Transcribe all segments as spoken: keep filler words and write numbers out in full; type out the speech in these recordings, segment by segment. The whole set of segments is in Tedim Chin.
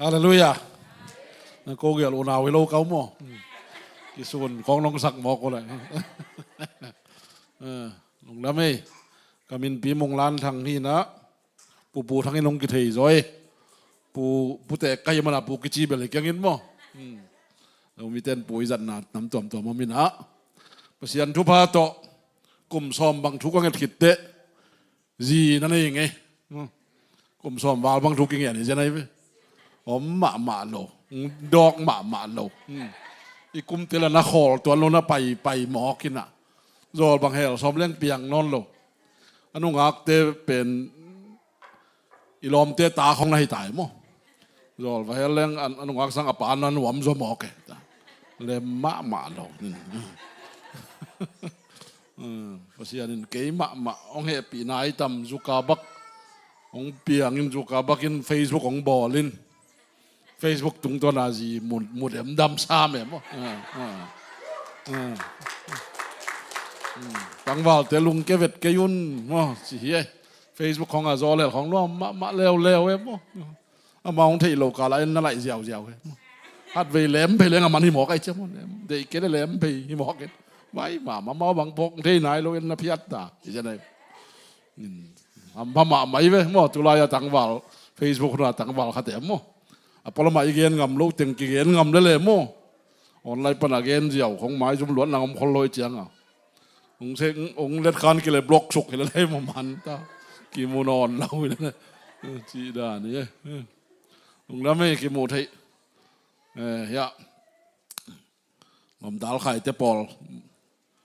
Halleluiah. Na ko gial unau hi lo kau maw? Kisun khong nong sak mawk ko le. Eh, lungdam ei. Ka min Pi Mung Lan Thang hi na. Pu Pu Thang in hong kithei zaw ei. Pu Pu Tek ka hi mana Pu kici bel hi kiangin maw? Hmm. Lo miten Pu i zatna nam tuamtuam om hi na. Pasian thupha tawh kum sawm bang thu ka nget khit teh zi na nei ngei. Hmm. Kum sawm val bang thu kingen hi zen ahi ve. Om mahmah lo. Dawk mahmah lo. Hmm. I kum tela na khawl tuan lo na pai pai mawk hi na. Zawl bang hel sawm leng piang nawn lo. A nungakte pen i lawmte ta khong na hi tai maw? Zawl va hel leng a nungak sang a pa na nuam zaw mawk e. Lem mahmah lo. Hmm. Hmm, Pasian in kei mahmah hong hehpihna i tam Zuckerberg hong piangin Zuckerberg in Facebook hong bawlin Facebook tungtawna zi mu, mu dem dam sam e maw? Ah, ah, ah. Hmm. Tangvalte lungke vet kei un maw ci hi e. Facebook khong a zaw lel khong nuam mahmah leuleu e maw? Amah hong theih lo kala en na laih ziauziau e. Hatvei lem phei leng a man hi mawk ai cia maw? Deih kei le lem phei hi mawk e. Mai mahmah mau bang phawk thei nai lo en na phiat ta. Hi cia nai. Hampha mahmah hi ve maw? Tulai a tangval Facebook huna tangval khate maw? A pualamah i gen ngam lo teng kigen ngam lele maw? Online pana gen ziau khong maizum luat nang om khol lo i cianga. Hong sek hong let khan kile block suk hi lele maw man ta. Kimu nawn lo hi lele. Cih dan hi e. Lungdam ei kimu theih. Eh, hiah. Ngomdal khaite pawl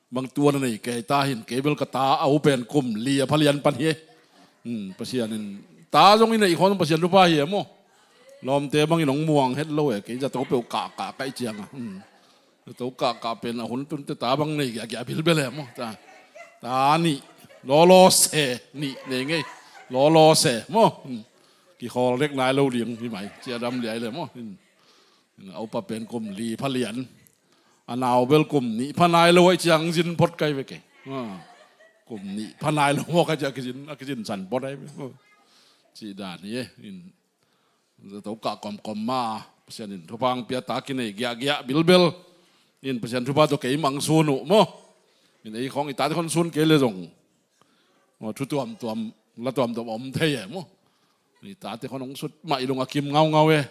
bang tua na nei kei ta hin kei bel ka ta a u pen kum li a phalian pan hi e. Hmm, Pasian in ta zong i neih khawng Pasian thupha hi e maw? Lawmte bangin hong muang het lo e kei zato peuh kahkah kaih cianga. Hmm. Zato kahkah pen a hun tunte ta bang nei giahgiah bilbel e maw? Ta, ta nih lawlawse nih nei ngei lawlawse maw? Hmm. Kikhawl dek nai lo ding hi mai ciadam liai le maw? Hmm. A upa pen kum li phalian. A nau bel kum nih pha nai lo aih ciang zin phot kai ve kei. Ah. Kum nih pha nai lo mawk aih ciang a kizin, a kizin san phot aih ve. Cih dan hi e. In zato kah kawmkawm ma Pasian in thupha hong pia ta kinei giahgiah bilbel. In Pasian thupha tawh kei mang sun uh maw? In ei khawng i tate khon sun kei le zong maw, thu tuamtuam la tuamtuam om thei e maw? I tate khon hong sut mah i lung a kim ngaungau e.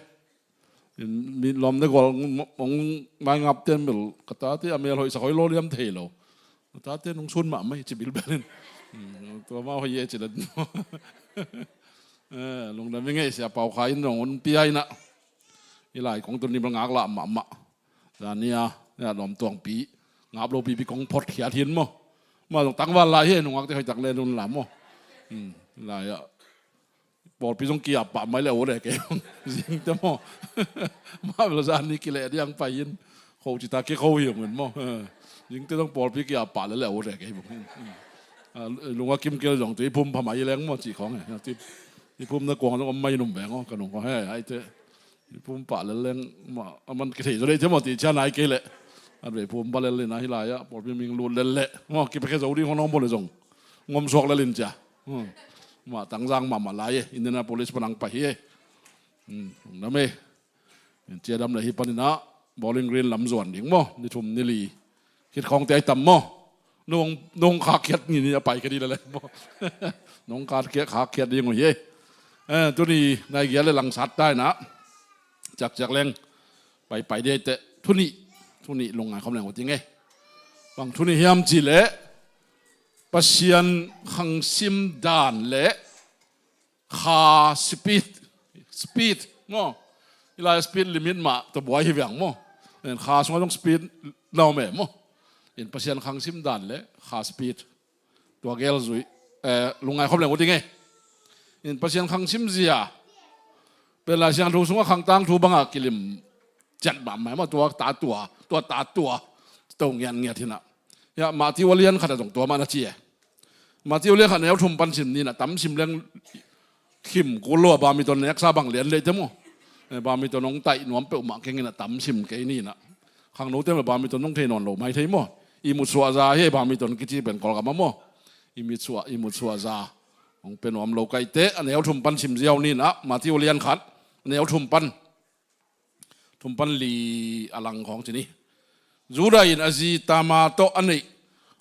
Mi lawm ne gual hong maingap ten bel ka tate a mel hoih sak hoih lo liam thei lo. Ka tate nung sun mahmah hi ci bilbel in. Hmm, tua mah hoih e ci la. Eh, lungdam i ngei sia pau kha in zong hun pia inah. I lai kong tun ni bel ngak lah mahmah. Zania, ya lawm tuangpi ngap lo pipi kong phot khiat hin maw? Mah zong tangval lai hi nungakte hoih tak le nun la maw? Hmm, lai ah. Pawlpi zong kiap pah mai le uh le kei zingte maw? Mah bel zan ni kileh diang pai in kho cita kikho hi ung in maw? Eh, zingte zong pawlpi kiap pah le le uh le kei bung hin. Ah, lunga kim kei le zong tu i phum pha mai leng maw cih khawng e. Tu i phum na kuang zong om mai num veng aw ka nung khawng he aite. I phum pah le leng mah a man kithei zaw le te maw ti cia nai kei le. At vei phum pah le le na hi lai ah pawlpi ming lut le le maw kipekhe zo ding khawng nong bawl le zong ngom suak le lin cia. Hmm. Mah tangzang mahmah lai e, Indianapolis panang pai hi e. Hmm, lungdam e. Ciadam le hi paninah Bowling Green lam zuan ding maw? Ni thum ni li. Khit khawngte ai tam maw? Nong, nong khak khiat ni ni a pai ka di le le maw? Nong khak khiat, khak khiat ding uh hi e. Eh, tuni nai giat le langsat ta inah. Ciakciak leng. Pai pai dei teh. Tuni. Tuni lungngai khawm leng uh ting e. Bang tuni hiam ci le. Pasian khangsim dan le kha speed, speed maw? I lai speed limit mah tua buai hi viang maw? Kha sungah zong speed na om e maw? In Pasian khangsim dan le kha speed tua gel zui, eh, lungngai khawm leng uh ding e. In Pasian khangsim zia pen Lai Siangtho sungah khangtang thu banga kilim ciat mahmah maw tua ta tua, tua ta tua. Tua ngiatngiat hinah. Hiah Matthew a lian khatah zong tua mah na ci e. Matthew lian khat neu thum pan sim ninah tam sim leng khim kul lo a badminton neksa bang lian leite maw? Eh, badminton hong taih nuam peuhmah kengin a tam sim kei ninah. Khangnote mah badminton hong thei nawn lo mai thei maw? I mutsuah za hi badminton kici pen Kawlgam ah maw? I mutsuah, i mutsuah za. Hong pe nuam lo kaite a neu thum pan sim ziau ninah Matthew lian khat a neu thum pan. kum pan li a lang khawng ci ni. Judah in a zi Tamar tawh a neih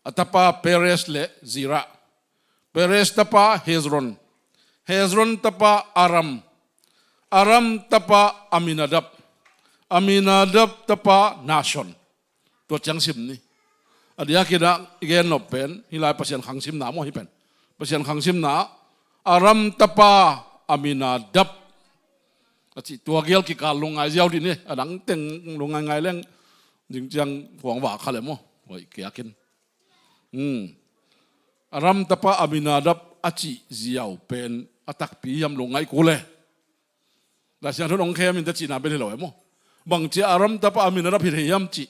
a tapa Perez le Zerah. Perez tapa Hezron, Hezron tapa Aram, Aram tapa Aminadab, Aminadab tapa Nahshon. Tua ciang sim ni. A diakin ah i gen nop pen hih lai Pasian khang simna maw, hih pen Pasian khang simna, Aram tapa Aminadab a cih tua gel kikal lungngai ziau dih ni. A dang teng lungngai ngai leng zing ciang huang vak kha le maw. Hoih kiakin. Hmm. Aram tapa Aminadab a cih ziau pen a takpi hiam lungngai kul e. Lai Siangtho in hong khem in te cihna bel hi lo e maw. Bang cia Aram tapa Aminadab hi thei hiam cih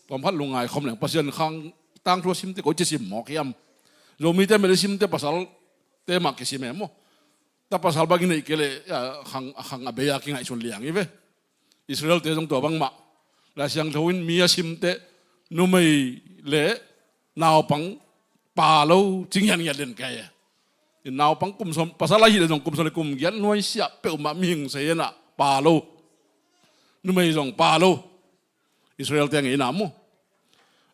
tua khat lungngai khawm leng, Pasian khang tangthu a simte koi ci sim mawk hiam? Zomite mel i simte pasalte mah kisim e maw. Ta pasal bang i neih kei leh a khang, a khang a bei a kingaihsun liang hi ve. Israelte zong tua bangmah. Lai Siangtho in mi a simte numei le naupang pa lo ci ngiatngiat den kei e. I naupang kum sawm, pasal ahih leh zong kum sawm le kum giat nuaisiah peuhmah mihing sa hi a, pa lo. Numei zong pa lo. Israelte ngeina maw.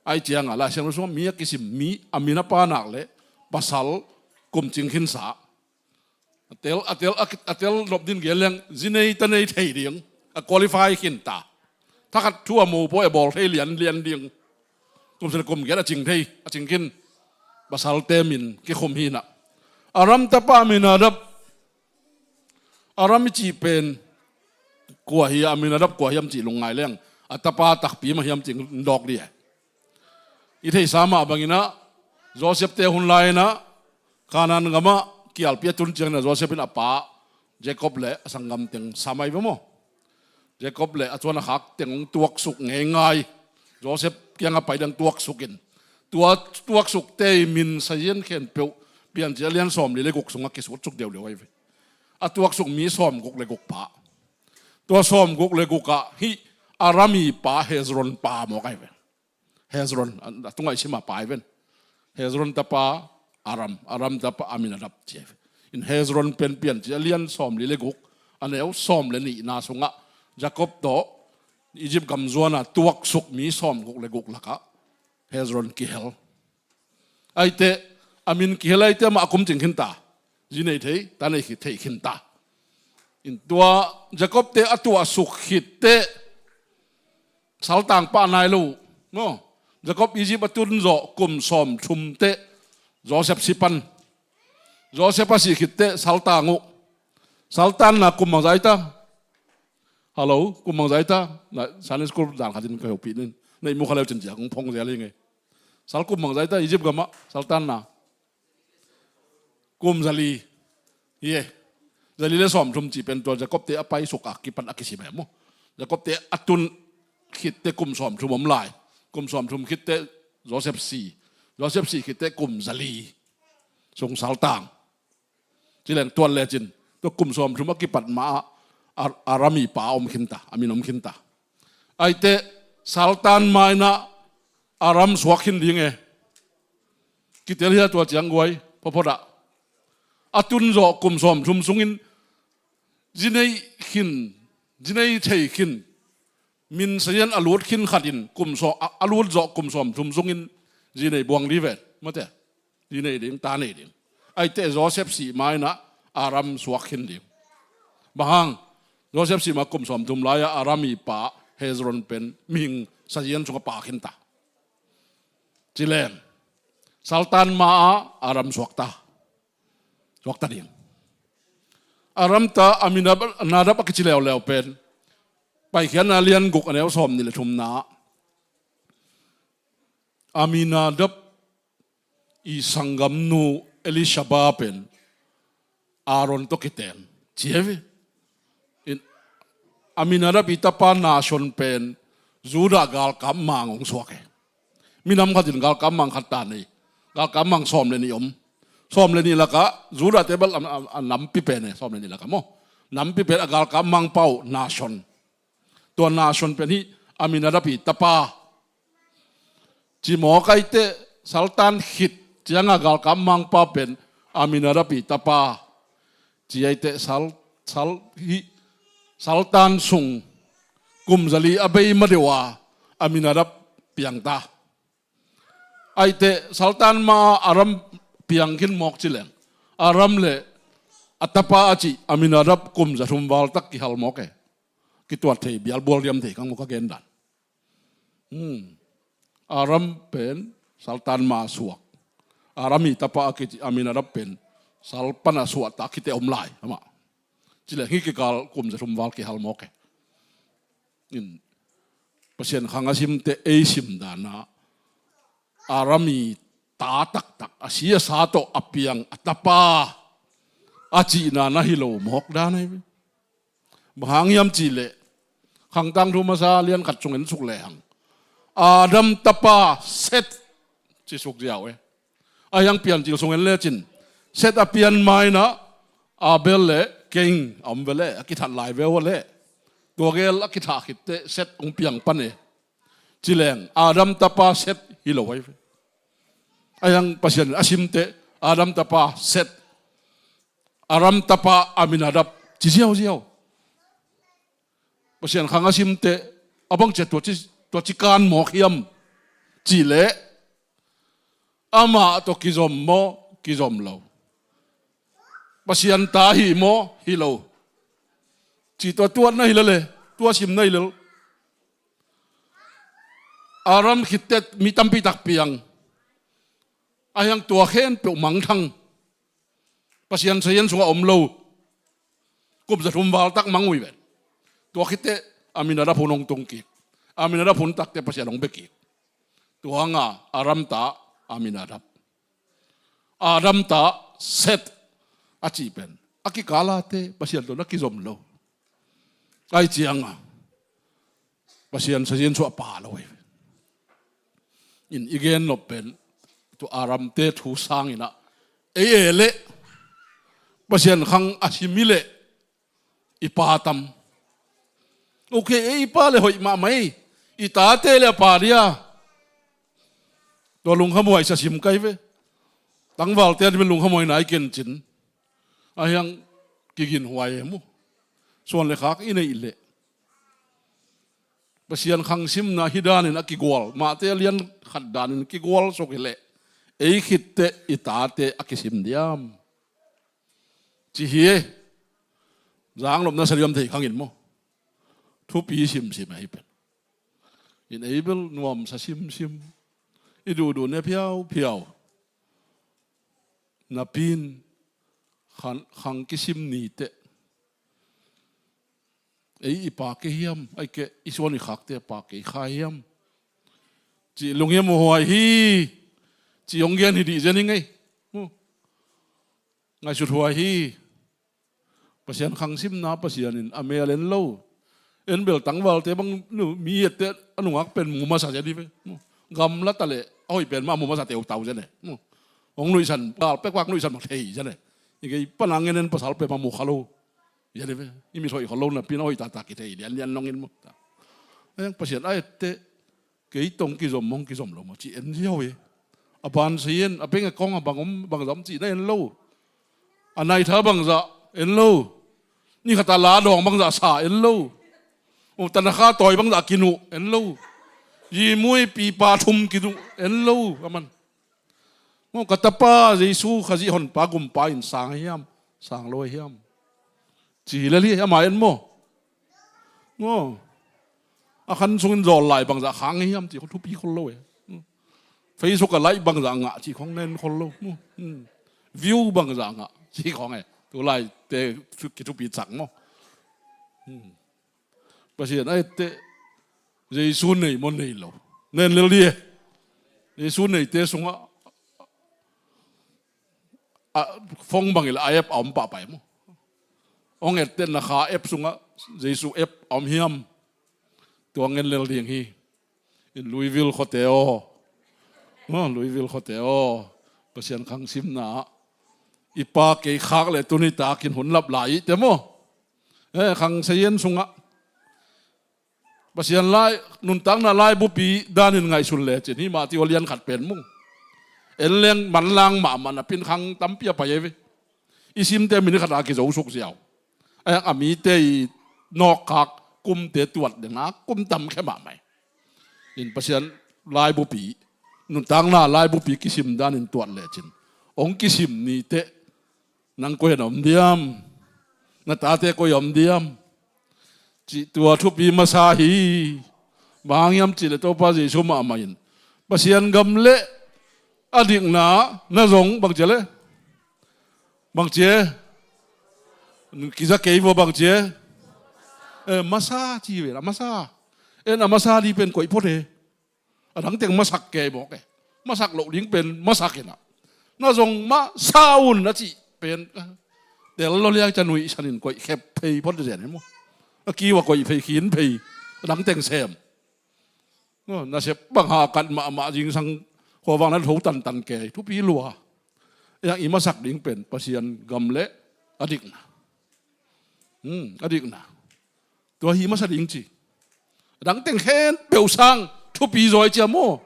Ai ciangah Lai Siangtho sungah mi a kisim, mi a min a pa nak leh pasal kum cing khinsa. A tel, a tel, a, a tel nop din gen leng zi nei ta nei thei ding, a qualify khin ta. Thakhat thu a mo pua e, bawl thei lianlian ding. Kum sawm le kum giat a cing thei, a cing khin. Pasalte min kikhum hi na. Aram tapa Aminadab. Aram i cih pen kua hi, Aminadab kua hiam cih lungngai leng a tapa takpi mah hiam cih dawk dih e. I theihsa mah bangin ah Joseph-te hun lai-in ah Kanaan gamah kialpi a tun ciangin ah Joseph in a pa Jacob le a sanggam teng sam ahi ve maw. Jacob le a cuan a khak teng hong tuaksuk ngeingai. Joseph kiangah pai dang tuaksukin, tua tuaksukte i min sazian khempeuh Piancil a lian sawmli le guk sungah kisutsuk deuhdeuh ahi ve. A tuaksuk mi sawmguk le guk pa. Tua sawmguk le guk ah hih Aram i pa Hezron pa mawk ahi ve. Hezron, a, a tungah i sim a pa hi ven. Hezron tapa Aram, Aram tapa Aminadab ci hi ven. In Hezron pen Piancil a lian sawmli le guk, a neu sawm le nihna sungah Jacob tawh Egypt gam zuan a tuaksuk mi sawmguk le guk lakah Hezron kihel. Aite, a min kihel aite mah a kum cing khin ta. Zi nei thei, ta nei thei khin ta. In tua Jacob-te a tuaksuk khit teh saltang pah nai lo uh maw. Jacob Egypt a tun zawh kum sawmthum teh Joseph si pan. Joseph a sih khit teh saltang uh. Saltanna kum bangzah hi ta? Hallo, kum bangzah hi ta? Na Sunday school dan khatin ka hopih ning. Na ihmu kha leu cin ciah kong phong zel hi ngei. Sal kum bangzah hi ta Egypt gamah saltanna? Kum zali. Hi e. Zali le sawmthum cih pen tua Jacob-te a paisuk a kipan a kisim e maw. Jacob-te a tun khit teh kum sawmthum om lai. Kum sawmthum khit teh Joseph si. Joseph si khit teh kum zali sung saltang. Ci leng tuan lecin tua kum sawmthum a kipat ma-ah Ar-, Aram i pa om khin ta, a min om khin ta. Aite saltan ma-in ah Aram suak khin ding e. Kitel hi a tua ciang guai, phawphawt ah. A tun zawh kum sawmthum sungin zi nei khin, zi nei thei khin, min sazian a lut khin khatin kum sawm, a, a lut zawh kum sawmthum sungin zi nei buang dih ven. Mate. Zi nei ding, ta nei ding. Aite Joseph sih ma-in ah Aram suak khin ding. Bang hang? Joseph sih ma kum sawmthum lai-ah Aram i pa Hezron pen mihing sazian sungah pa khin ta. Ci leng saltan ma-ah Aram suak ta. Suak ta ding. Aram ta Aminadab a kici leuleu pen Paikhiatna lian guk a neu sawmnih le thumna. Aminadab i sanggamnu Elisheba pen Aaron tawh kiten ci hi ve. In, Aminadab i tapa Nahshon pen Judah galkap mang hong suak hi. Minam khatin galkap mang khat ta nei. Galkap mang sawm le nih om. Sawm le nih lakah Judah-te bel a, a, a nampi pen e, sawm le nih lakah maw. Nampi pen a galkap mangpa uh Nahshon. Tua Nahshon pen hih Aminadab i tapa. Ci mawk aite saltan khit cianga galkap mangpa pen Aminadab i tapa. Ci aite sal, sal, hih saltan sung kum zali a bei ma deuh a Aminadab piangta. Aite saltan ma a Aram piang khin mawk ci leng, Aram le a tapa a cih Aminadab kum za thum val tak kihal mawk e. Kituat thei bial bual diam thei kang mu ka gen dan. Hmm. Aram pen saltan ma suak. Aram i tapa a kici Aminadab pen salpan a suak ta kite om lai ama. Ci leng hi kikal kum za thum val kihal mawk e. In Pasian khang a simte ei sim dana Aram i ta taktak a si a sa tawh a piang a tapa a cihna na hi lo mawk dan ahi. Bang hang hiam cih leh Khang Tangthu masa lian khat sung en suk lehang Adam tapa Set ci suk ziau e. A hiang Piancil sung en lecin Set a pian mainah Abel le Kain a om ve le a kithat lai ve ua le tua gel a kithah khitte Set hong piang pan e. Ci leng Adam tapa Set hi lo ahi ve. A hiang Pasian a simte Adam tapa Set, Aram tapa Aminadab ci ziauziau. Pasian khang a simte a bang cia tua ci, tua ci kan mawk hiam cih leh amah tawh kizom maw kizom lo, Pasian ta hi maw hi lo, ci tua tuat na hi lel e. Tua sim na hi lel. Aram khittet mi tampi tak piang. A hiang tua khempeuh mangthang. Pasian sazian sungah om lo. Kum za thum val tak mang uh hi ven. Tua khitte Aminadab hun hong tung kik. Aminadab hun takte Pasian hong bia kik. Tua hanga Aram ta Aminadab, Adam ta Set a cih pen a kikalate Pasian tawh na kizom lo. Ai cianga Pasian sazian suah pa lo hi. In i gen nop pen tu Aramte thu sanginah ei e leh Pasian khang a sim hi leh i pa tam. Ok, ei i pa le hoih mahmah ei, i tate le a pa dia. Tua lungkhamhuai sa sim kai ve. Tangvalte a dimin lungkhamhuai nai kencin a hiang kiginhuai e mu. Suan le khak i neih leh Pasian khang simna hi danin a kigual, mahte a lian khat danin kigual suk hi leh ei khitte i tate a kisim diam ci hi e. Zang lopna sa liam thei khangin maw thupi simsim ahi pen. In ei bel nuamsa simsim i duhduh ne phiauphiau. Napin khang kisim niteh ei i pa kei hiam, aike i suan i khakte pa kei kha hiam cih lunghiam huai hi. Cih hong gen hi dih zen hi ngei. Ngaihsut huai hi. Pasian khang simna Pasian in a mel en lo. En bel tangvalte bang mi ette a nungak pen mu masa zen hi ve. Gamla ta leh a hoih pen mah mu masa teutau zen e. Hong nuihsan gal pekpak nuihsan mak thei zen e. I kei pana ngen en pasal pen mah mu kha lo zen hi ve. I mit hoih kha lo napin a hoih tata kithei lianlian nongin mu. Pasian a ette kei tong kizom mong kizom lo maw ci en ziau hi. A ban sei en a beng a kong a bang om bangzah om cihna en lo. A naitha bangzah en lo. Ni khata la dawng bangzah sa en lo. Tanakha tawi bangzah kinuh en lo. Yimui pipa thum kinuh en lo a man. Maw ka tapa Jesu Khazih honpa gumpa in sang hiam, sang lo hiam? Ci hi lel hi ama en maw? Maw a khan sungin zawl lai bangzah khang hiam ci khong thupi khol lo e. Facebook a like bangzah ngah ci khong nen khol lo. View bangzah ngah ci khong e. Tu lai te kithupi cak maw? Pasian a etteh Jesu nei maw nei lo? Nen lel di e. Jesu neite sungah a phone bang ila a app a om pahpai maw? Hong etteh na kha app sungah Jesu app a om hiam? Tua ngen lel ding hi. In Louisville khuate aw. Louisville khuate aw. Pasian khang simna ah i pa kei khak le tuni takin hun lap lai i te maw? Eh, khang sayen sungah Pasian lai nuntakna laibupi danin ngaihsun lecin hi mah ti uh a lian khat pen mung. En leng manlang mahmah napin khang tampi a pai ei ve. I simte minute khat a kizo suk ziau. A mite i nawkkhak kumte tuat dena kum tam khe mahmah hi. In Pasian laibupi, nuntakna laibupi kisim danin tuat lecin, hong kisim ni teh, nang koi a om diam? Na tate koi a om diam? Cih tua thupi masa hi. Bang hang hiam cih leh Topa Jesu mahmah in Pasian gam le a dikna na zong bang ci a le? Bang ci e? Kiza kei vua bang ci e? Eh, masa ci ve la, masa. En a masa ding pen koih phot e. A dang teng masak kei mawk e. Masak loh ding pen masak in a, na zong masa un a cih pen, tel lo liang ca nuihsan in koih khep phei phot zen e maw. A kiu a koih phei khin phei. A dang teng sem. Nasep bang hakat mahmah, zingsang khuavak na tho tantan kei, thupi lua. Yang i masak ding pen Pasian gam le a dikna. Hmm, a dikna. Tua hi masa ding ci. A dang teng khempeuh sang thupi zaw i ci a maw.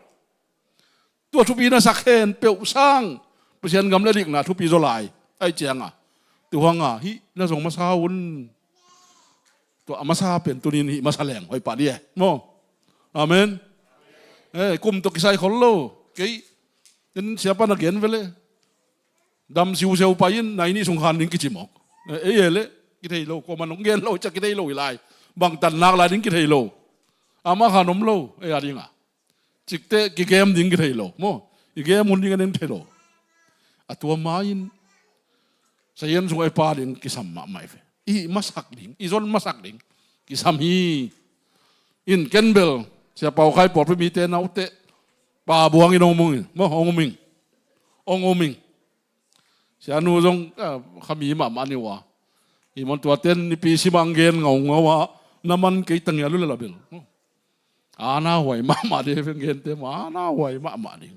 Tua thupi na sak khempeuh sang Pasian gam le a dikna thupi zaw lai. Ahih ciangin tua hang a hih na zong masa un. Tua a masa pen tuni-in hih masa leng hoih pah ding e maw. Amen. Eh, kum tawh kisai khol lo. Kei, en siapa na gen ve le, dam siuseu pai in, nai nih sung khan ding kici mawk. Eh, ei e le, kithei lo, kuaman hong gen lo, ciah kithei lo hi lai. Bang tan nak lai ding kithei lo. Amah khan om lo, ei a ding a. Cikteh kigem ding kithei lo maw. I gem hun ding a ding thei lo. A tua ma-in sayan sung a i pa ding kisam mahmah hi ve. I masak ding, i zon masak ding kisam hi. In ken bel Sia Pau Khai pawlpi mite na uh teh, pa buang in hong um ing maw, hong um ing. Hong um ing. Sianu zong, ah, khami mahmah ni uh a. Hi maw, tuate nipi simah hong gen ngaungau a, na man kei ta ngial uh leh la bel. Ana huai mahmah ding, hong gente maw, ana huai mahmah ding.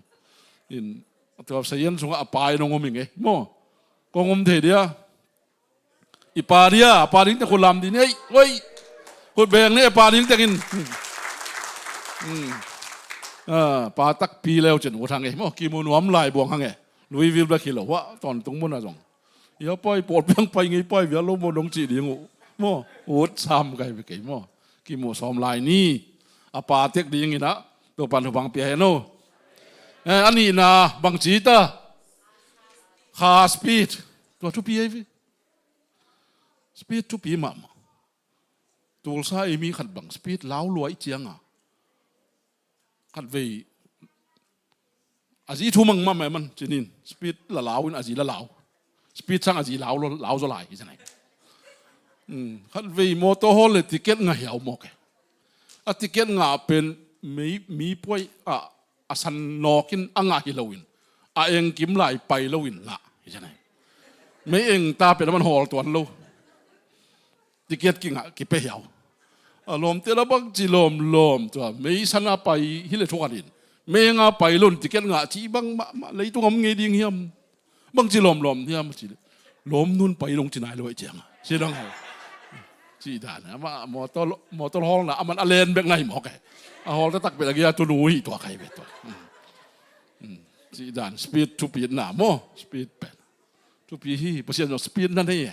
In, tua sayan sungah a pa in hong um ing e maw. Kong um thei dia. I pa dia, a pa ding teng khut lam dih ni ei, oi. Khut beng ni, a pa ding teng in. Hmm. Ah, pa takpi leu cin ut hang e maw, kimu nuam lai buang hang e. Louisville bek hi lo, hua, tawntung mun ah zong. Ia pai, pawlpi hong pai ngei pai vial lo maw, dong cih ding uh maw. Ut sam kai ve kei maw. Kimu sawm lai ni. A pa tek ding in ah, Topan thupha pia hen aw. Eh, a nihna bang ci ta? Kha speed. Tua thupi ei ve. Speed thupi mahmah. Tulsa ei mi khat bang speed lau lua i ciang a, khatvei a zi thumang mahmah man cinin, speed la lau in a zi la lau. Speed sang a zi lau lo, lau zaw lai hi zen ai. Hmm, khatvei motor hawl le ticket ngah hiau mawk e. A ticket ngah pen mei, mi puai a, a san nawk in a ngah hi lo in, a engkim lai pai lo in ngah hi zen ai. Mei eng ta pen a man hawl tuan lo. Ticket kingah kipia hiau. A lawmte la bangci lawmlawm tua, mei sana pai hi le thukhat in, mei enga pai lon ticket ngah ci bang mahmah leitung om ngei ding hiam? Bangci lawmlawm hiam ci le, lawmnun pai dong ci nai lo ei ciang a, ci dang hau. Ci dan a, amah motor, motor hawlna a man a len bek nai mawk e. A hawl taktak pen a gia tunu hi tua kai bek tua. Hmm. Hmm. Ci dan speed thupitna maw, speed pen thupi hi, Pasian zong speed na nei e.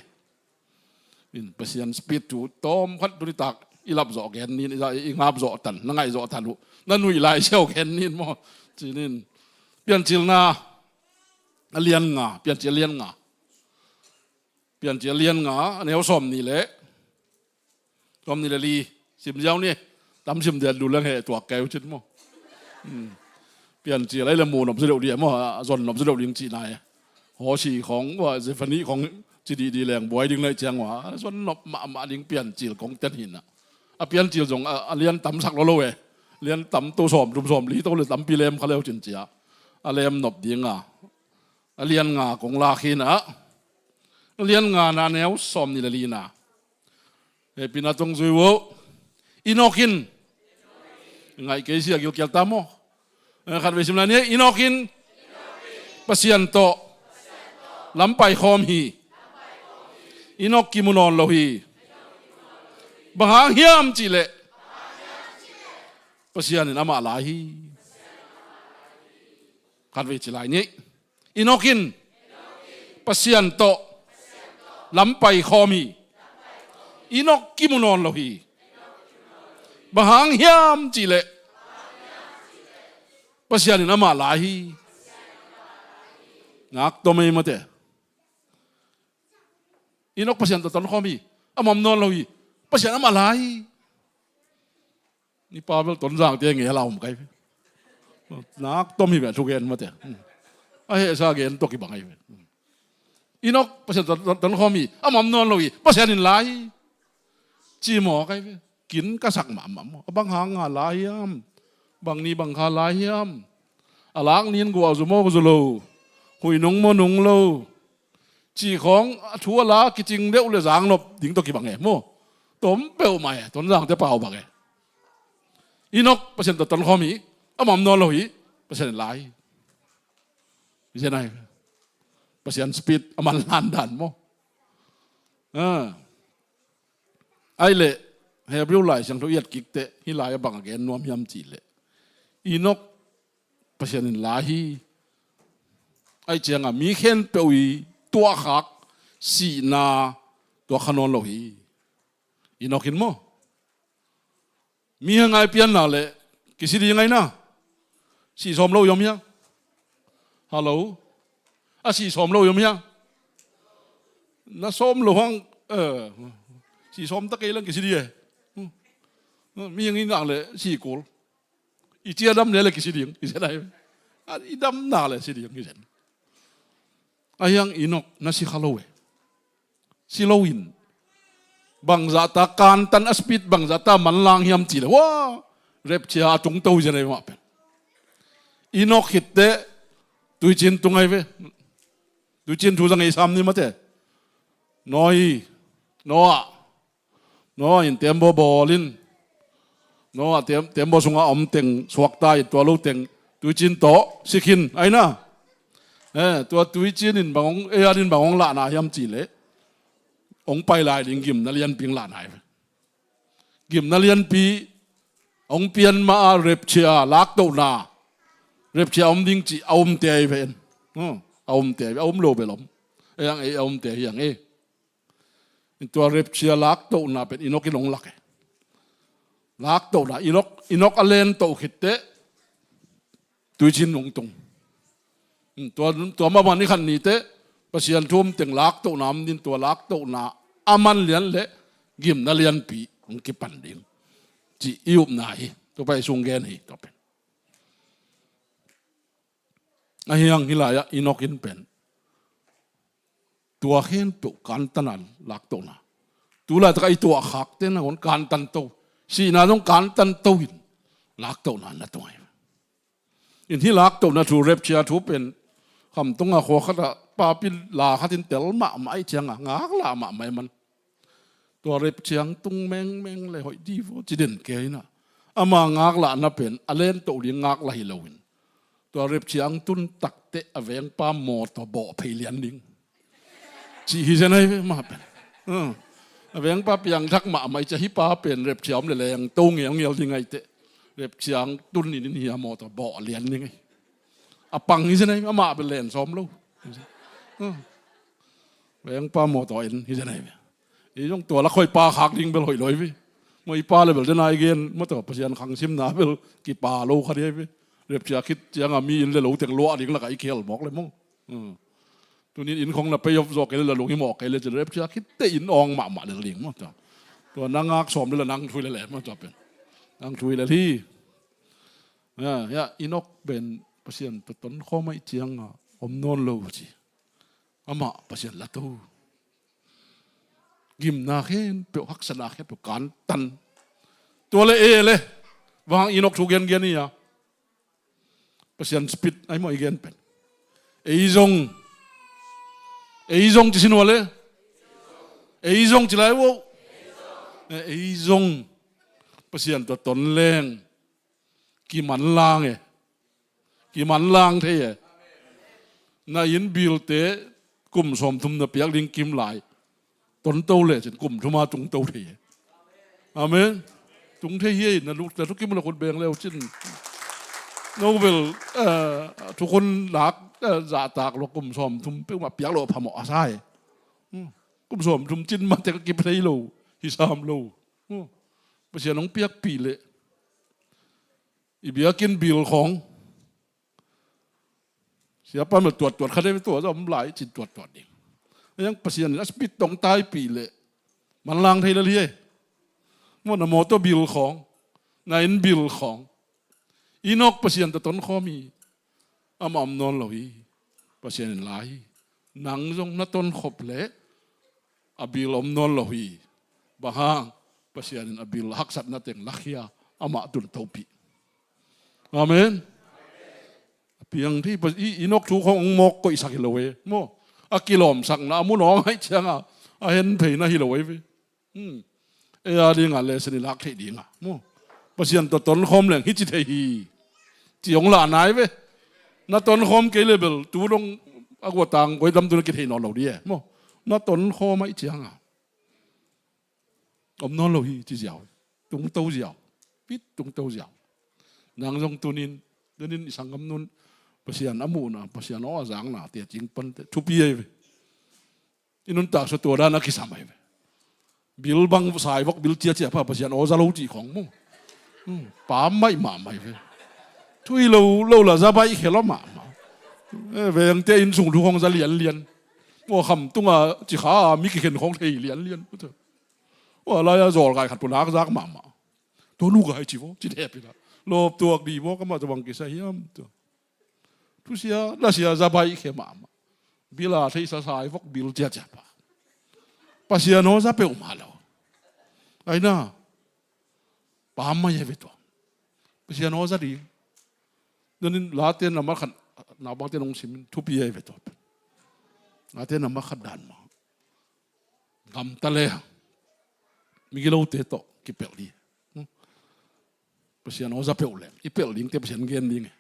In Pasian speed thu tawm khat tuni tak i lap zawh gen nin, i, i ngap zawh tan, na ngaih zawh tan uh, na nuih lai siau gen nin maw. Cinin Piancilna a lian nga, Piancil a lian nga. Piancil a lian nga, a neu sawm nih le, sawm nih le li, sim ziau ni, tam sim dia dul leng he tuak keu cin maw. Hmm. Piancil a i le mu nop zaw deuh dia maw, a zon nop zaw deuh ding cihna e. Hawsi khawng, ua, Zephani khawng, ci didi leng buai ding naih ciang ua, a zon nop mahmah ding Piancil kong ten hi na. A Piancil zong, a, a lian tam sak lo lo e. Lian tam to sawm, thum sawm li to le tampi lem kha leu cin cia. A lem nop ding a. A lian nga kong lak hi na. A lian nga na neu sawm nih le li na. Hehpihna tawh zui vo. Enok in. Ngaih kei sia gilkial ta maw. Eh, khatvei sim lai ni, Enok in Pasian tawh lam pai khawm hi. Enok kimu nawn lo hi. Bang hang hiam cih leh Pasian in amah lai hi. Khatvei ci lai ni. Enok in Pasian tawh lam pai khawm hi. Enok kimu nawn lo hi. Bang hang hiam cihleh Pasian in amah lai hi. Ngaktom ei mate. Enok Pasian tawh tonkhawm hi. Amah om nawn lo hi. Pasian amah lai hi. Ni pa bel Tonzangte ngel a om kai ve. Ngaktom hi ve a thugen mate. A hehsa gen tawh kibang ai ve. Enok Pasian tawh tonkhawm hi. Amah om nawn lo hi. Pasian in lai hi. Ci maw kai ve. Kin ka sak mahmah maw. A bang hang a lai hiam? Bang ni bang kha lai hiam? A lak nin guah zu maw zu lo. Huih nung maw nung lo. Cih khawng a thu a la kicing deuh le zangnop ding tawh kibang e maw. Tom peuhmah e, Tonzangte pau bang e. Enok Pasian tawh tonkhawm hi. Amah om nawn lo hi. Pasian in lai hi. Hi zen ai. Pasian speed a manlan dan maw. Ah. Ai leh Hebrew Lai Siangtho i et kik teh hih lai a bang a gen nuam hiam cihleh Enok Pasian in lai hi. Ai cianga mi khempeuh i tuahkhak sihna tuahkha nawn lo hi. Enok in maw. Mi hang ai pianna le kisi ding ai na. Sih sawm lo i om hia? Hallo. A sih sawm lo i om hia? Na sawm lo hang, eh, sih sawm ta kei lang kisi ding e. Mi hang i nak le sih kul. I cia dam le le kisi ding, i zen ai. A i dam nak le si ding, i zen. A hiang Enok na si kha lo e. Si lo in. Bangzah ta kantan a speed bangzah ta manlang hiam ci le. Wa! Rapture a tung to hi zen ai mah pen. Enok khit teh tuicin tung ai ve. Tuicin thu zang ei sam ni mate. Noi, Noah. Noah in tembaw bawl in. Noah tem, tembaw sunga om teng suakta in tua lo teng tuicin tawh si khin ai na. Eh, tua tuicin in bang hong, ei an in bang hong lahna hiam ci le. Hong pai lai ding gimna lianpi hong lahna hi. Gimna lianpi hong pian ma a rapture laktohna. Rapture a om ding ci a omte ahi ve en. Hmm, a omte ahi ve, a om lo bel om. Ei ang ei a omte hi ang ei. Tua rapture laktohna pen Enok in hong lak e. Laktohna Enok, Enok a lentoh khit teh tuicin hong tung. Hmm, tua, tua mah bang ni khat ni teh Pasian thu om teng laktohna om din tua laktohna a man lian le gimna lianpi hong kipan ding. Ci i upna hi. Tua pai sung gen hi tua pen. A hiang hih lai-ah Enok in pen tua khempeuh kantan a laktohna. Tu laitak a i tuahkhakte nangawn kantan to. Sihna zong kantan to in laktohna na tung ahi. In hih laktohna thu rapture thu pen khamtung a khua khatah papi la khat in tel mahmah ahi cianga ngaklah mahmah ahi man. Tua rapture tung mengmeng le hoih divo ci den kei na. Ama ngaklahna pen a lentoh ding ngaklah hi loin tua rapture tun takteh a vengpa mawtaw bawh phei lian ding. Ci hi zen ahi ve mah pen. A vengpa piangthak mahmah i cia hih pa pen rapture om le leng to ngeungeul ding ahi teh. Rapture tun in in hia mawtaw bawh lian ding ahi. A pang hi zen ahi amah pen len sawm lo. Vengpa mawtaw en hi zen ahi ve. I zong tua la khoi pa khak ding bel hoih lo hi ve. Maw i pa le bel den ai gen maw tua Pasian khang simna bel kipa lo kha ding ahi ve. Rapture khit cianga mi inn le lo teng luah ding laka i khel mawk le maw. Tunin inn khong na pay off zawh kei le la lung hi mawk kei le cin rapture khit teh inn awng mahmah le ling maw tua. Tua na ngak sawm le la nang thui le le maw tua pen. Nang thui le hi. Ya, ya, Enok pen Pasian tawh tonkhawm ahi cianga om nawn lo ci. Amah Pasian la to. Gimna khempeuh, haksatna khempeuh kantan. Tua le e le. Vang Enok thu gengen hi a. Pasian speed ai maw i gen pen. Ei zong. Ei zong ci sin ua le. Ei zong ci lai ua. Ei zong. Pasian tua ton leng. Kimanlang e. Kimanlang thei e. Na inn bilte kum sawmthum na piak ding kim lai. Tonto le cin kum thuma tungto thei e. Amen. Tung thei hi e, na luk, na thukim la khut beng leu cin. No bel, eh, thukhun lak, eh, zahtak lo kum sawmthum peuhmah piak lo phamawh a sa e. Hmm. Kum sawmthum cin mah tek a kip thei lo. Hi sam lo. Hmm. Pasian hong piakpih leh i biakinn bill khawng, siapa mel tuattuat kha dei, tua za om lai cin tuattuat ding. Ayang Pasian in a spit tong taipih leh manlang thei lel hi e. Maw, na mawtaw bill khawng, na inn bill khawng, Enok Pasian tawh tonkhawm hi. Amah om nawn lo hi. Pasian in la hi. Nang zong na tonkhop leh a bill om nawn lo hi. Bang hang? Pasian in a bill haksatna teng lakhia, amah tun topih. Amen. A piang thei, i Enok thu khawng hong mawk koihsak hi lo e maw. A kilawmsakna a mun awng aih cianga a hen theina hi lo e ve. Hmm. Ei a dinga lesson i lak theih dinga maw, Pasian tawh tonkhawm leng hici thei hi, ci hong lah nai ve. Na tonkhawm kei leh bel tu dong a guatang koi dam tu na kithei nawn lo di e maw. Na tonkhawm aih cianga om nawn lo hi ci ziau, tungto ziau, pit tungto ziau. Nang zong tunin, tunin i sanggam nun Pasian a muhna, Pasian aw a zakna tecing pante thupi ahi ve. I nuntak sua tua dan a kisam ahi ve. Bill bang, saivok bill ciacia pha, Pasian aw za lo cih khawng maw. Hmm, pam maih mahmah ahi ve. Thu hi lo, lo la za baih khe lo mahmah. Eh, vengte inn sung thu khawng za lianlian. Maw, kham tunga cikha a mi kikhen khawng thei lianlian. Aw, a lai-a zawlkai khat pun hakzak mahmah. Tua nu ka hai ci vaw, ci thep hi la. Lawp tuak di vaw, ka mah tua bang kisai hiam tua. Thusia, lasia za baih khe mahmah. Bill a theihsa saivok bill ciacia pha. Pasian aw za peuhmah lo. Aina. Pam mai ahi ve tua. Pasian aw za ding. Tunin Late nambat khat, naupangte nong simin thupi ahi ve tua. Late nambat khat dan mah. Gamta le migilote tawh kipelh ding. Pasian aw za peuh leng i pelh dingte Pasian gen ding e.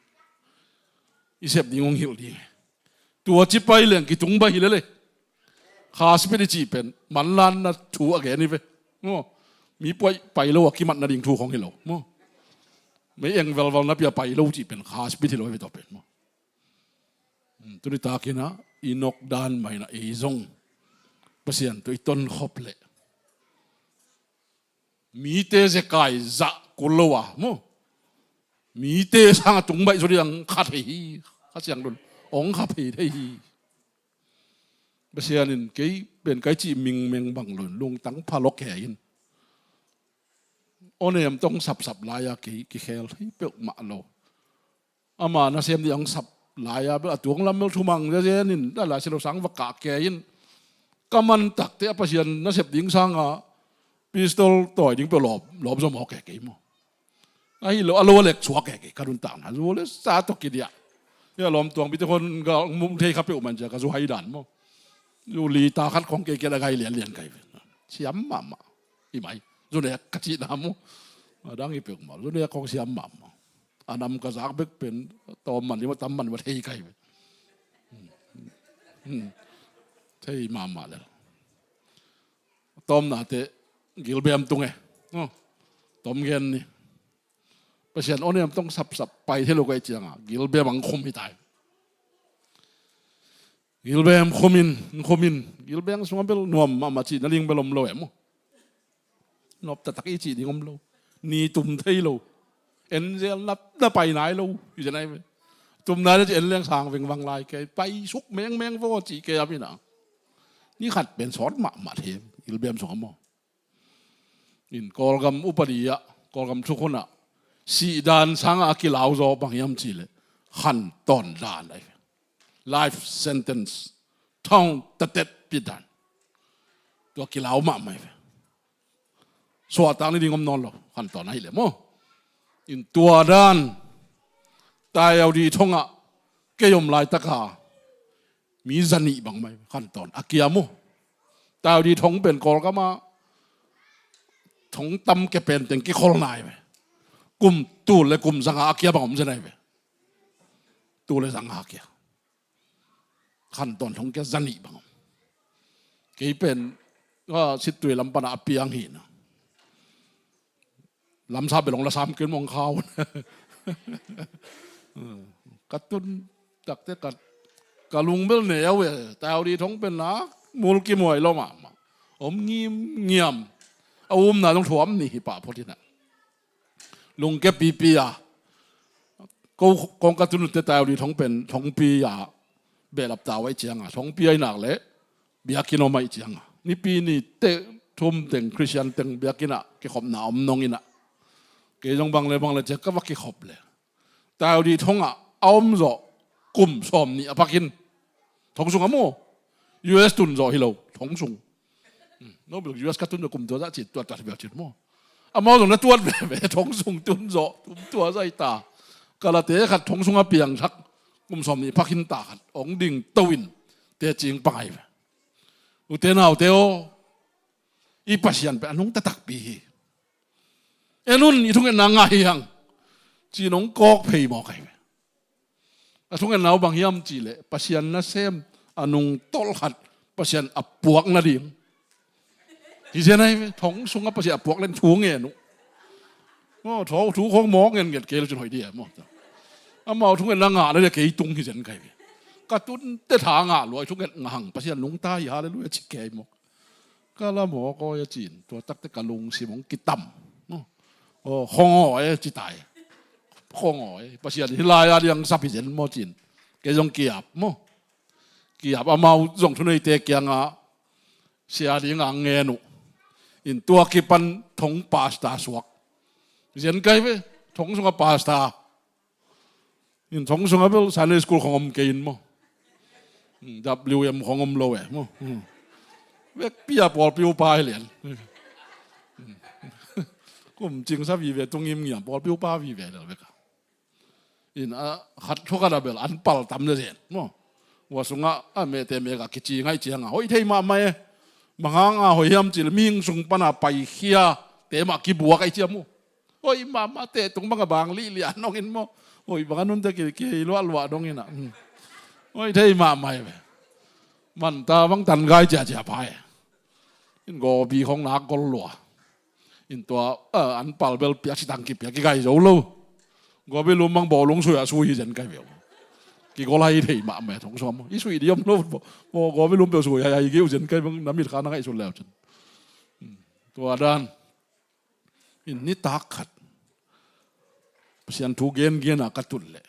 I sep ding hong hilh ding e. Tua ci pai leng kitung baih hi lele. Kha spit i cih pen manlanna thu a gen hi ve maw. Mi puai pai lo a kimatna ding thu khawng hi lo maw. Mei eng velvel napi a pai lo cih pen kha spit hi lo hi ve tua pen maw. Hmm, tuni takin ah i nokdan mah in ah ei zong Pasian tawh i tonkhop leh mite zekai zah kul lo a maw, mite sangah tung baih zaw ding ang kha thei hi. Kha Siangtho in hong kha phei thei hi. Pasian in kei pen kai cih mingmeng bang lo in lungtang pha lawk kei in, aw nem tawh hong sapsap lai-a kei kikhel thei peuhmah lo. Ama nasem ding a hong sap lai-a bel a tuang lam bel thumang zezen in, a lai si lo sang va kah kei in, ka man takte a Pasian nasep ding sanga pistol tawi ding peuh lawp, lawp zaw mawk kei kei maw. Ahi lo a lo a lek suak kei kei ka nuntakna zu le sa tawh kidiah. Hia lawm tuang bite khon ga mum thei kha peuh man cia ka zu hai dan maw. Zu li ta khat khong kei kei a gai lianlian kai ve. Siam mahmah. I mai zu nek ka cihna maw. A dang i peuh maw zu nek khong siam mahmah. A nam ka zak bek pen tawm man i maw, tam man i maw thei kai ve. Hmm. Thei mahmah lel. Tawmnate gilbem tung e. Oh. Tawm gen ni. Pasian aw nem tawh sapsap pai thei lo kai cianga gilbem ang khum hi tai. Gilbem khum in, khum in. Gilbem sungah bel nuam mahmah cih na ling bel om lo e maw. Nop taktak i cih ding om lo. Ni tum thei lo. En zel na, na pai nai lo. I zen ai ve. Tum nai lo ci en leng sang vengvang lai kei. Pai suk mengmeng vaw cih kei a mina. Ni khat pen sawt mahmah thei. Gilbem sungah maw. In Kawlgam upadi ah, Kawlgam thukhun ah sih dan sangah a kilau zaw bang hiam cih leh khantawn dan ai ve. Life sentence. Thong tatet pi dan. Tua kilau mahmah ai ve. Suahtak ni ding om nawn lo. Khantawn ahi leh maw. In tua dan. Tayaudi thongah kei om laitaka mi zanih bang mai khantawn a kia maw. Taudi thong pen Kawlgam ah thong tam kepenteng kikhol nai ve. Kum tul le kum zanga a kia bang om zen ai ve. Tul le zanga a kia. Khantawn thong kia zanih bang om. Kei pen a sittui lam pana a piang hi na. Lamsa belong la sam ken mong khau. Ka tun takte ka, ka lungbel ne au e, tau di thong pen na mul kimuai lo mahmah. Om ngim ngiam. A umna zong thuam ni hi pah phot hi na. Lungke pipi a, ko kong ka tunute taudi thong pen thongpi a behlap ta uh aih cianga, thongpi aih nak leh biakinn om aih cianga, Nipi ni teh thum teng Khristian teng biakinn ah kikhopna om nong inah, kei zong bang le bang le ciah ka va kikhop le taudi thongah a om zawh kum sawm nih a pakin thong sung a mu. U S tun zawh hi lo, thong sung. No bil U S ka tun zawh kum tua zah cin tuat tuat hi bel cin mu. Amau zong na tuat veve, thong sung tun zawh tum tua zah hi ta. Kalate khat thong sung a piangthak kum sawm nih pakin ta khat ong ding to in tecing pangai ve. Ute naute aw, i Pasian pen a nungta takpi hi. En un, i thungetna ngah hi hang, ci nong kawk phei mawk ahi ve. A thungetna uh bang hiam cih leh Pasian nasem a nungtolh khat Pasian a puak nading hi zen ahi ve. Thong sungah Pasian a puak len thu ngen uh. Maw, thu, thu khong mawk ngen nget kei lo cin hoih dia maw. Amau thungetna ngah nading kei tung hi zen ka hi ve. Ka tunte tha ngah lua, i thunget ngah hang Pasian nungta hi, halleluiah ci kei maw. Ka la mawk aw a cin, tua takte ka lungsim hong kitam. Aw, khong aw e ci tai. Khong aw e, Pasian hi lai a diang sap hi zen maw cin. Kei zong kiap maw. Kiap, amau zong thuneite kiangah sia ding a ngen uh. In tua kipan thong pasta suak zen ka hi ve, thong sungah pasta. In thong sungah bel Sunday school khong om kei in maw. W M khong om lo e maw. Vekpi a pawlpi upa hi lian. Kum cingsa vive, tung ngimngiam, pawlpi upa vive lel vek a. In a khat thukhat a bel an pal tam na zen maw. Ua sungah a mehte mek a kici ngaih cianga hoih thei mahmah e. Bang hanga hoih hiam cih leh mihing sung pana paikhia te mah kibuak aih ciang maw. Hoih mahmah, teh tung bang a bang lihliah dongin maw. Hoih bang a nunte ki, ki luahluah dongin ah. Hoih thei mahmah hi ve. Manta bang tan gai ciacia pha e. In gawbi khong nak gol lua. In tua an pal bel piak sitang kipiak kigai zo lo. Gawbi lum bang bawlung sui a sui hi zen ka hi ve uh. Kigol hai thei mahmah e thong sungah maw. I sui di om lo. Gawbi lum bel sui hai hai geu zen ka hi ve, na mit kha na ngaihsut leu cin. Tua dan in nitak khat Pasian thu gengen a ka tun leh,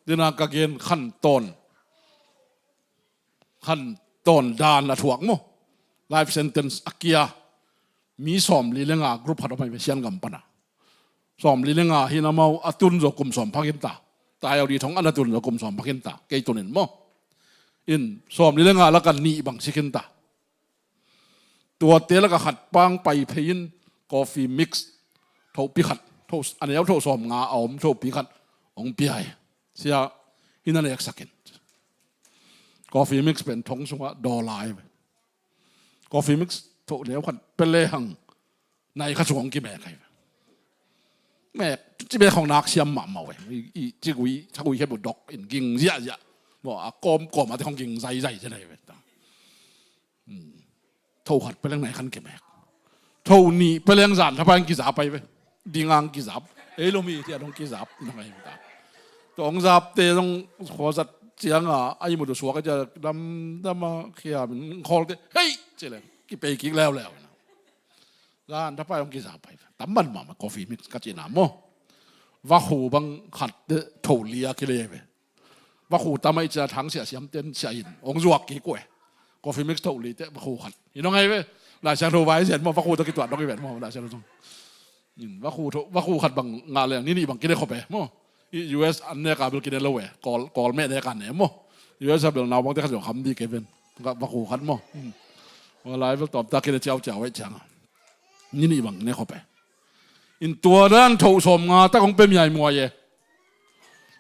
dena ka gen khantawn, khantawn dan a thuak maw, life sentence a kia mi sawmli le nga group khat om ahi ve Siangam pana. Sawmli le nga hi in amau a tun zawh kum sawm phakin ta. Tayaw di thong an a tun zawh kum sawm phakin ta, kei tunin maw. In sawmli le nga laka nih bang sikin ta. Tuate laka khat pang pai phei in coffee mix thohpi khat, a neu thoh sawm nga a om thohpi khat hong pia hi. Sia, hih na neksak in. Coffee mix pen thong sungah daw lai ve. Coffee mix thoh neu khat pia lehang nai khat sung hong kimek ahi ve. Mek ci mek hong nak siam mahmah ve. I, i, cigui, cagui khep uh dok in ging ziahziah. Maw, a kawmkawm a te hong ging zaizai zen ahi ve. Tho khat peleng nai khan kimek. Tho nih peleng zan thapai ang kizap pai ve. Ding ang kizap. Ei lo mi tia dong kizap nang ai ta. Tong zap te dong khua zat ciang a ai mu du suak a cia dam dam a khiam in khol te hei ci leng kipei kik leuleu. Zan thapai ang kizap pai ve. Tam man mama coffee mix ka cina mo. Vakhu bang khat te tho lia kile ve. Vakhu tam a i cia thang sia siam ten sia in ong zuak kik uh e. Coffee mix tho li te vakhu khat. I nong ai ve. Lai Siangtho vai zen mo vakhu tawh kituat dong i ven mo Lai Siangtho zong. Vakhu tho, vakhu khat bang ngah leng ni nih bang kine khop e mo. I U S an nek a bil kine lo e. Kawl, kawl meh nek a ne mo. U S a bil nau bang te khat zong kham di ke ven. Vakhu khat mo. Lai bil tawm ta kine ciau ciau e ciang a. Ni nih bang ne khop e. In tua dan tho sawm nga tak ong pe miai muai e.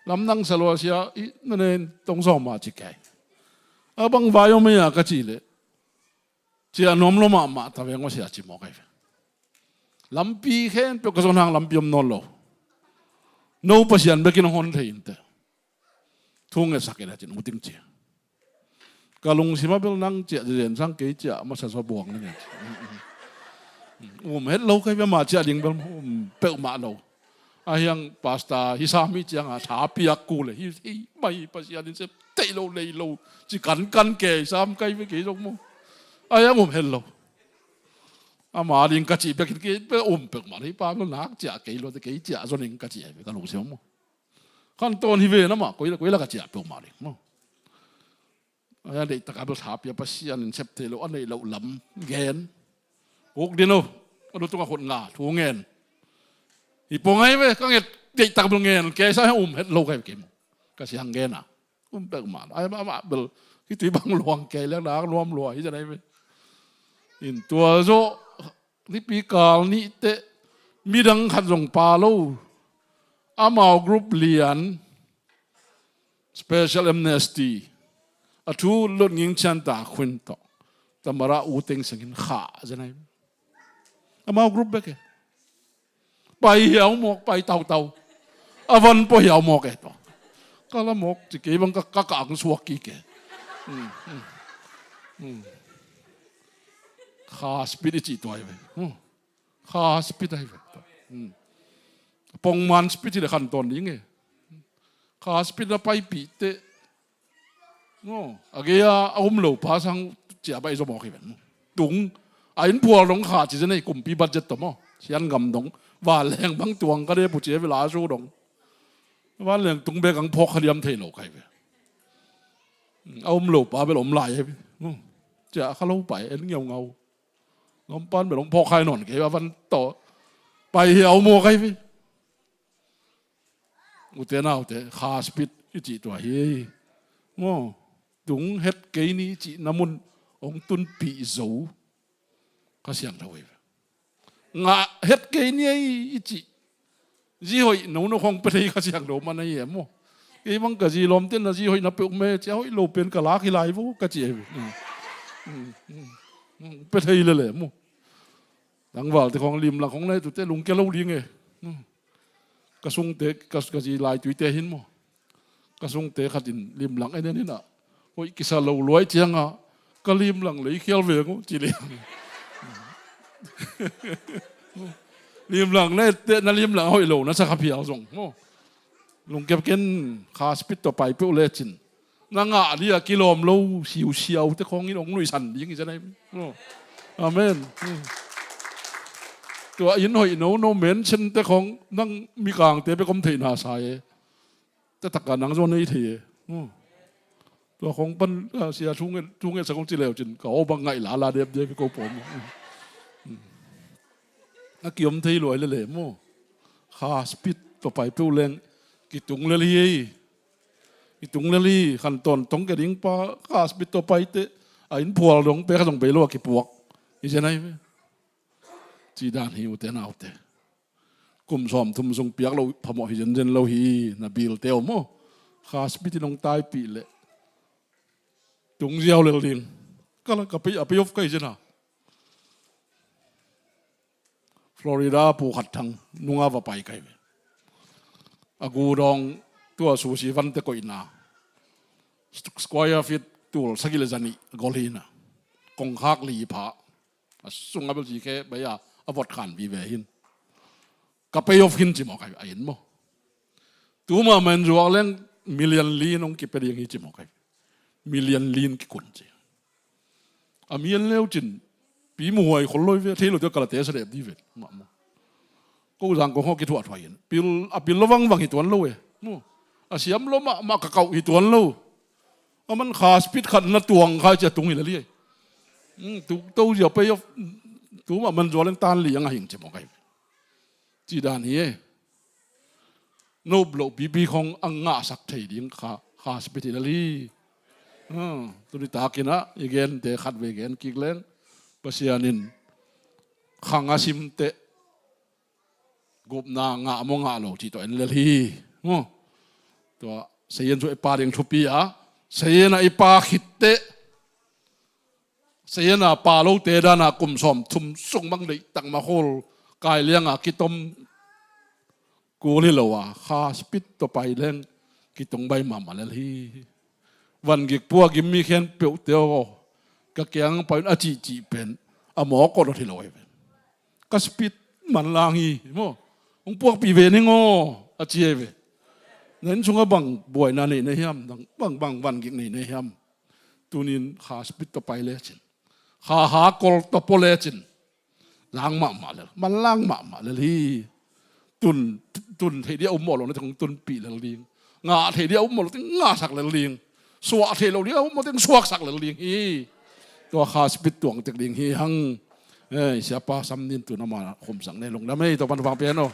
Lamdang sa lua sia i na nen tong sawm a ci kai. A bang vai om ia ka ci le. Cia nuam lo mahmah ta veng aw sia ci mawk ai ve. Lampi khen peuh ka zon hang lampi om nawn lo. No Pasian bekin hong hon thei in te. Thu ngetsak in a cin uting cia. Ka lungsima bel nang cia zen sang kei cia masa so buang na ngen. Um het lo kai bia ma cia ding bel um peuh mah lo. A hiang pasta hi sami ciang a tha piak ku le hi hi mai Pasian in sep tei lo lei lo ci kan kan kei sam kai ve kei zong mo. A hiang um het lo. Ama ding ka cih bekin kei pe um peuhmah le, pa bel nak ciah kei lo te, kei ciah zo ning ka cih ai ve ka lungsim maw. Khantawn hi ve na mah, koi la koi la ka ciah peuhmah ding maw. A deihtak a bel tha pia Pasian in sep theih loh a neih loh lam gen. Uk din o, a lu tungah khut nga thu ngen. Hi pong ai ve, ka nget deihtak bel ngen kei sa um het lo kai kei maw. Ka siang gen a um peuhmah ai, amah bel hih tui bang luang kei leng nak nuam lua hi zen ai ve. In tua zawh nipi kal nih teh midang khat zong pa lo, amau group lian, special amnesty, a thu lot nging cian ta khuin tawh, tamara u teng sengin khah zen ai ve. Amau group bek e. Pai hiau mawk, pai tautau. A van pua hiau mawk e tawh. Ka la mawk ci kei bang ka ka ang suak kik e. Kha spit i cih tua hi ve. Kha spit ahi ve. Pongman spit hi le khantawn ding e. Kha spit na paipih teh a gei a a um lo pa sang cia baih zaw mawk hi ven. Tung a inn phual dong kha ci zen ei, kumpi budget tawh maw, sian gam dong. Vanleng bang tuang ka de pu cia vila su dong. Vanleng tung bek ang phawk kha liam thei lo kai ve. A um lo pa bel om lai hi ve. Cia kha lo pai en ngiau ngau. Ngom pan bel ong phawk khai nawn kei a van tawh pai hi a um mawk kai ve. Ute naute, kha spit i cih tua hi. Maw, tung het kei ni i cih na mun ong tunpih zo. Kha siangtho hi ve. Ngah het kei ni ei i cih zi hoih nono khong pe thei kha siangtho man ahi em maw. Kei bang ka zi lawmte na zi hoih na peuh me cia hoih lo pen ka lak hi lai vo ka ci ahi ve. Pe thei lele maw. Tangvalte khong limlang khong na hi tute lungkia lo ding e. Ka sungte ka, ka zi lai tuite hin maw. Ka sungte khat in limlang en en in ah, hoih kisa lo luai ciangah ka limlang lei khial ve ko ci liang. Limlang na etteh na limlang hoih lo na sa kha phial zong maw. Lungkep ken, kha spit tawh pai peuh lecin na ngah dia kilawm lo siusiau te khawngin hong nuihsan ding hi zen ai. Amen. Tua inn hoih nono mention te khawng nang mikangte bek om theihna sa e. Te takah nang zaw nei thei e. Tua khawng pan sia thunget thunget sa kong ci leu cin ka aw bang ngaih lala dep dep hi ko pawm. A kiom thei luai lele maw. Kha spit tawh pai peuh leng kitung lel hi ei. Kitung lel hi. Khantawn tong ke ding pa kha spit tawh pai teh a inn phual dong pek a zong bei lo a kipuak hi zen ai ve. Ci dan hi ute naute. Kum sawm thum sung piak loh phamawh hi zenzen lo hi. Na bilte om maw. Kha spit in hong taipih leh tung ziau lel ding. Ka la ka pay a pay off ka hi zen a. Florida pu khat thang nunga va pai kai ve. A gu dawng tua susi vante koihna square feet tul sagih le zanih gol hina. Kongkhak li pha. A sunga bel zikhe bai a a vot khan vive hin. Ka pay off hin ci mawk ai a in maw. Tuma man zuak leng million li nong kipe ding hi ci mawk ai. Million li kikun ci. A mian leu cin pi muhuai khol loi ve thei lo te kalate sa dep di ve. Mah maw. Ko zang ko ho kithuah thuah hin pil a pil lo vang vang hi tuan lo e. Maw. A siam lo mah mah ka kauh hi tuan lo. A man kha spit khat na tuang khai cia tung hi la liai. Tu to zia pay off. Tuma man zuak leng tan li ang a hing ci mawk ai. Ci dan hi e. Nop loh pipi khong a ngahsak thei ding kha, kha spit hi lel hi. Tuni takin ah i gente khat vei gen kik leng Pasian in khang a simteh gupna ngah maw ngah lo cih tawh en lel hi. Tua sayan cu i pa ding thupi a sayan ah i pa khitteh Sayana pa lote dana kum sawm thum sung bang deih takma khul kai lianga kitom kul hi lo a kha spit tawh pai leng kitung bai mahmah lel hi. Van gik pua gim mi khen peuhte aw ka kiang pai un a cihcih pen a mawk awt awt hi lo hi ven. Ka spit manlang hi maw. Hong puakpih ve ning aw a ci hi ve. Na inn sungah bang buaina nei na hiam, bang bang van gik nei na hiam. Tunin kha spit tawh pai lecin kha ha kol tawh pua lecin Lang mahmah lel, manlang mahmah lel hi. Tun, tun thei dia um mawh lo na teng tunpih lel ding. Ngah thei dia um mawh lo teng ngahsak lel ding. Suah thei lo dia um mawh teng suaksak lel ding hi. Tua kha speed tuang tek ding hi hang. Ei, siapa Sam Nin tun ama khumsak ne lungdam ei, tua pan vang pian aw.